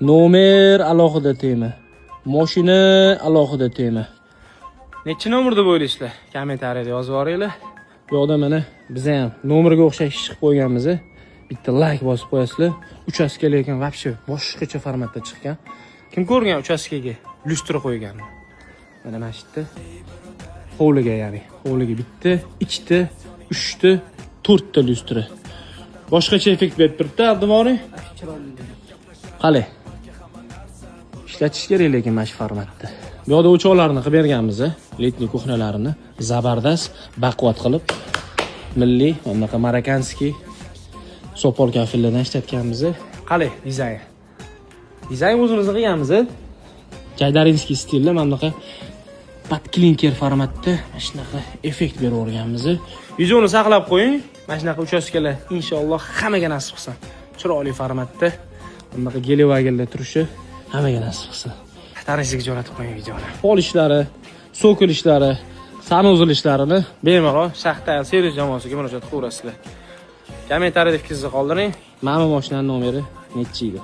Nomer alohida tema. Mashina alohida tema. Nechi nomer deb o'ylaysizlar? Kommentariyada yozib yuboringlar. Bu yoqda mana biz ham nomerga o'xshash ish qilib qo'yganmiz. Bitta layk bosib qo'yasizlar. Uchastka lekin вообще boshqacha formatda chiqqan. Kim ko'rgan uchastkaga lyustra qo'yganini? Mana shu yerda hovliga, ya'ni hovliga bitta, ikkita, uchta, to'rtta lyustra. Boshqacha effekt berib turibdi Abdumori. Qalay? Ishlatish kerak lekin mana shu formatda. Bu yoqda o'choqlarni qilib berganmiz, летний кухня larini zabardast, baquvvat qilib, milliy, bunaqa марокканский sopol kafellardan ishlatganmiz. Qalay dizayn? Dizayn o'zimizni qilganmiz. Jaydarinskiy stilda mana bunaqa под klinker formatda mana shunaqa effekt berib yuborganmiz. Videoni saqlab qo'ying. Mana shunaqa uchastkalar inshaalloh hammaga nasib qilsin. Chiroyli formatda bunaqa Gelivagenda turishi hammaga nasib qilsin. Tanishlikka jo'natib qo'ying videoni. Pol ishlari, цоколь ishlari, санузел ishlarini bemalol Shaxta servis jamoasiga murojaat qilaverasizlar. Kommentariyada fikringizni qoldiring. Mana bu mashinani nomeri nechi edi?